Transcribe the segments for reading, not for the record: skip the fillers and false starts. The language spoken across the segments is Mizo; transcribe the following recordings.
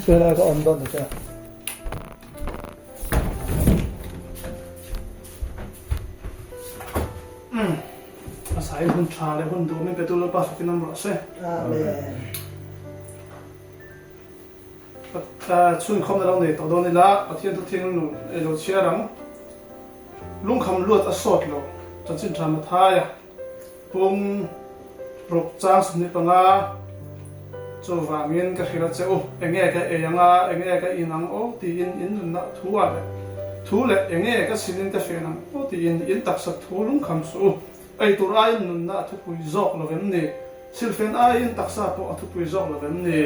Chu ka awm dawn ta che. A sai hun tha leh hun duh min petu Lalpa fakin awm rawh se. Amen. Chhunkhawm na lo nei tawh dawn ila Pathian thu thing nu ei lo chhiar ang. Lungkham luat a sawt lo chanchin tha Mathaia pung ruk chang 25 chuvangin ka hrilh a che u enge ka ei anga enge ka in ang aw tiin in nunna thu ah leh thu leh enge ka sinin ka hren ang aw tiin in taksa thu lungkham suh u ei tur aiin nunna a thupui zawk lo vem ni silfen aiin taksa pawh a thupui zawk lo vem ni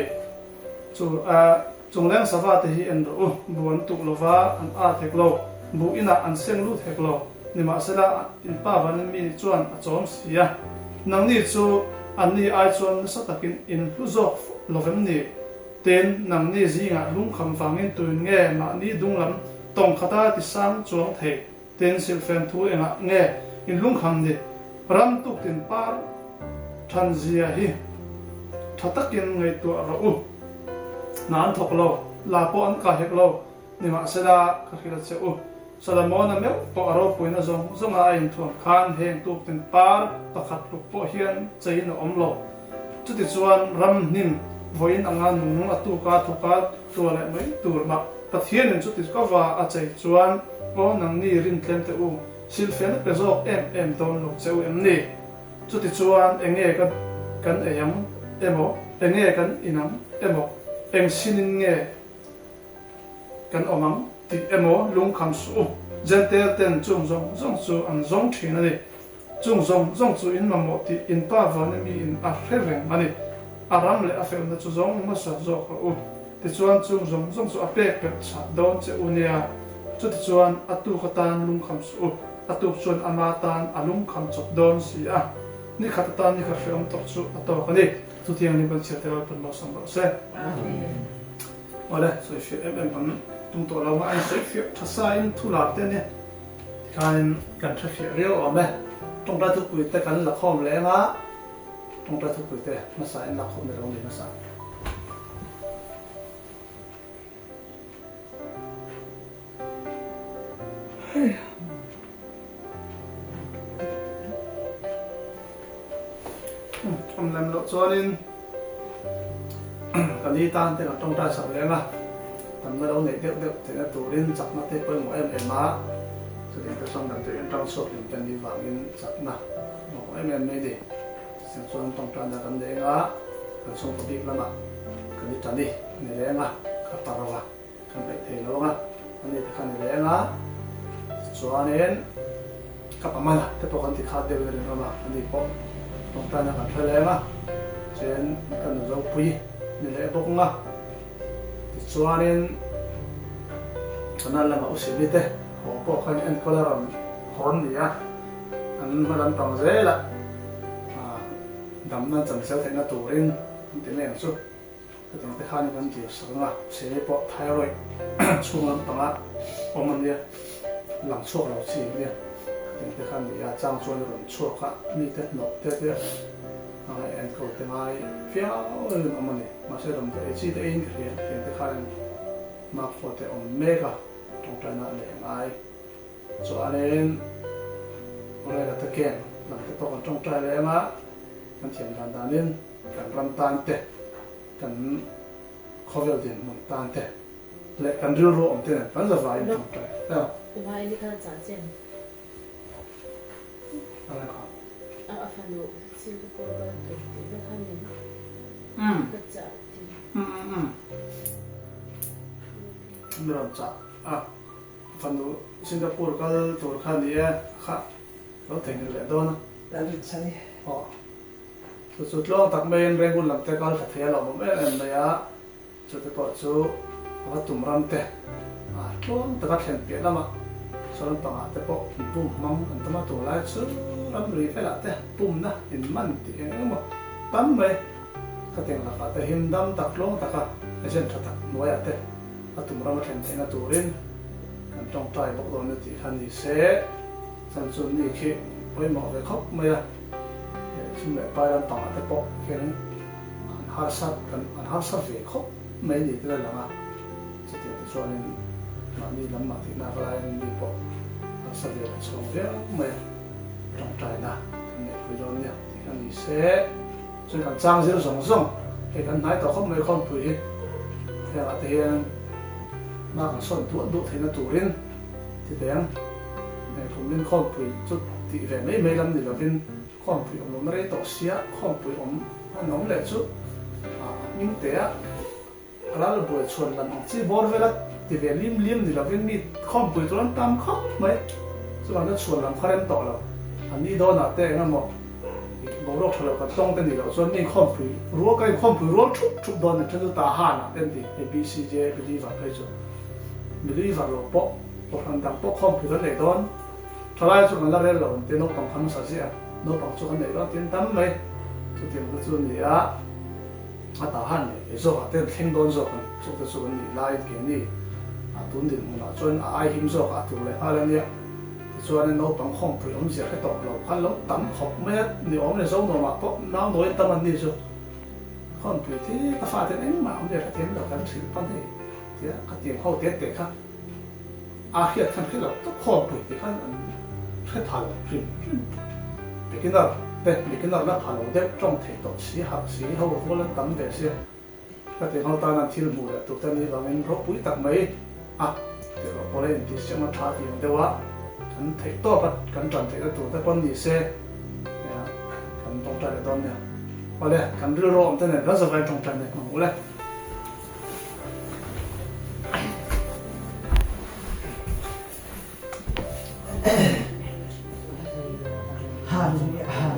chu Chungleng sava te hi en rawh u, bu an tuk lova an at hek lo, bu inah an seng lut hek lo, nimahsela in pa vanin mi chuan a chawm si a. Nangni chu anni ai chuan nasa takin in hlu zawk lovem ni? Tin, nangni zingah lungkham vangin tuin nge mahni dunglam tawng khata tisang chuang thei? Tin, silhfen thu engah nge in lungkham ni? Ram tuktin par than zia hi tha takin ngaihtuah rawh u. Hna an thawk lo, la pawh an kah hek lo, nimahsela ka hrilh a che u. Solomona meuh pawh a ropuina zawng zawnga a inthuam khan heng tuktin par pakhat tluk pawh hian cheiin a awm lo. Chutichuan ram hnim vawiin anga nung a tuka thawka tua leh mai tur mah Pathianin chuti kava a chei chuan aw nangni rintlem teh u, silhfen a pe zawk em em dawn lo che u em ni? Chutichuan enge ka kan ei ang emaw, enge kan in ang emaw, eng sinin nge kan awm ang tih emaw lungkham suh u. Jentail ten chung zawng zawng chu an zawng thin a ni. Chung zawng zawng chu in mamawh tih in pa vana mi in a hre reng a ni. A ram leh a felna chu zawng hmasa zawk rawh u. Tichuan chung zawng zawng chu a pek pek chah dawn che u nia. Chutichuan a tuk atan lungkham suh u. A tuk chuan ama tan a lungkham chawp dawn si a. Ni khat atan ni khat hreawm tawk chu a tawk a ni. Chutiang ni kan chhiar te Lalpan malsawm rawh se. Awle, sawifiah em em kan tum tawh lo a, a insawifiah tha sa in thu lar te ania. Tikhain kan hre fiah riau awm e. Tawngtai thupui te kan la khawm leng a, tawngtai thupui te hmasa in lak khawm ni lo ni hmasa. Awm lem loh chuanin ka ni tan te kan tawngtai sak leng a, tamna lo neih deuh deuh theihna turin chakna te pawimawh em em a, chutiang te chuan kan tui en tang chhuak hlim te ni vangin chakna pawimawh em em mai a ni. Chutiang chuan tawngtaina kan leng a, kan chhungkaw bik lamah kan i tan i a ni leng a, ka par a. Kan peih thei lo ang a, ani te kha ni leng a, tichuanin ka pa mana te pawh kan ti khat deuh in a rinawm a, ani pawh tawngtaina kan hre leng a, chen ka nu zopui ni leh bawk ang a, tichuanin Channel lama u Simi te haw pawh khan enkawl a rawn hawn ni a, an hma lampang zelah damna an chansel theihna turin an ti mai ang chu. Hetiang te khan in an dir sak ang a, sele pawh thyroid chhung lampanga awm a nia, lang chhuak lo chi a nia, hetiang te khan ni a, chang chuan a rawn chhuak a, mite hnawh te te a ngaih enkawl te ngai viau in awm a ni, mahse damdawi ei chi te eiin ka hria, hetiang te khan in hmakhua te awm mek a, tawngtaina leh ngai chuanin Orela te camp lam te pawh kan tawngtai leh ang a, kan thiam dan danin. Kan ram tan te, kan khawvel dinhmun tan te leh kan rilru awm te nen kan zavaiin tawngtai a. Mi rawn chah a, fanu Singapore kal tur kha ni e, kha lo theihnghilh leh dawn a. Aw. Chu chu tluang tak maiin Rangoon lam te kal tha thei a lo awm em em mai a, chute pawh chu a va tum ram te a tluang taka thlen piah lamah sawn pangah te pawh in pum hmang an tam a, tunlai chu ramri velah te pumna in man tih eng eng emaw tam mai khatiang lakah te him dam tak tluang taka agent tha tak hnuaiah te a tum ram a thlen theihna turin kan tawngtai bawk dawn a tih kha ni se, chan chu ni khi pawimawh ve khawp mai a. Chhung leh pai lampangah te pawh hian an harsa an harsa ve khawp mai ni te la lang a, chutiang te chuanin mahni lam mah tih nak laiin mi pawh an sa ve leh chhawng viau mai a, tawngtaina kan neihpui dawn nia tih kha ni se. Chuan kan chang zir zawng zawng hei kan hnai tawh khawp mai khawmpui hi hengah te hian hma kan sawn duah duah theihna turin ti teh ang. Kumlin khawmpui chu tih ve mai mai lam ni lovin khawmpui awm lohna rei tawh sia khawmpui awm an awm leh chu a hming teh a ral buai chhuan lam ang chi bawr vela ti ve lim lim ni lovin mi khawmpui tur an tam khawp mai. Chuvang chuan chhuan lam kha rem tawh lo. An ni dawnah te eng emaw boruak tha lo kan tawng te nih loh chuan mi khawmpui rual ka inkhawmpui rual thup thup dawn ni then chu Tahan ah te an ti hei BCJ believer phei chu believer lo pawh kohhran dang pawh khawmpui kan nei dawn thalai chu kan la rel lo an tia naupang kha hmasa ziah a naupang chu kan nei dawn tin tam mai chutiang te chu a ni a. A ta han leh kei zawkah te an thleng dawn zawk an chu te chu kan nih laiin keini a tun dinhmunah chuan a ai him zawkah a tur leh nghal a nia. Tichuanin naupang khawmpui awmzia hre tawh lo khan lo tam khawp mai a, ni awm leh zo nuamah pawh nau nawiin tam an ni chu. Khawmpui thi ka faten engmah awmzia hre thiam lo kan hrilh pawn hei tia ka tiang ho te te kha a hriat khan hre lo tawp khawmpui tih khan an hre tha lo hrim hrim. Beginner te beginner la pha lo deuh tawng thei tawh si harh si ho rual an tam ve sia. Ka ti ho tan an thil hmuh leh tur te ni vangin ropui tak mai a ti rawh pawh la intih siamna tha tih ang deuh a kan theih tawp a kan tan theihna tur te pawn ni se kan tawngtai leh dawn nia. Awle kan rilru awm te nen kan zavai tawngtai nen hmang ule. Hallelujah.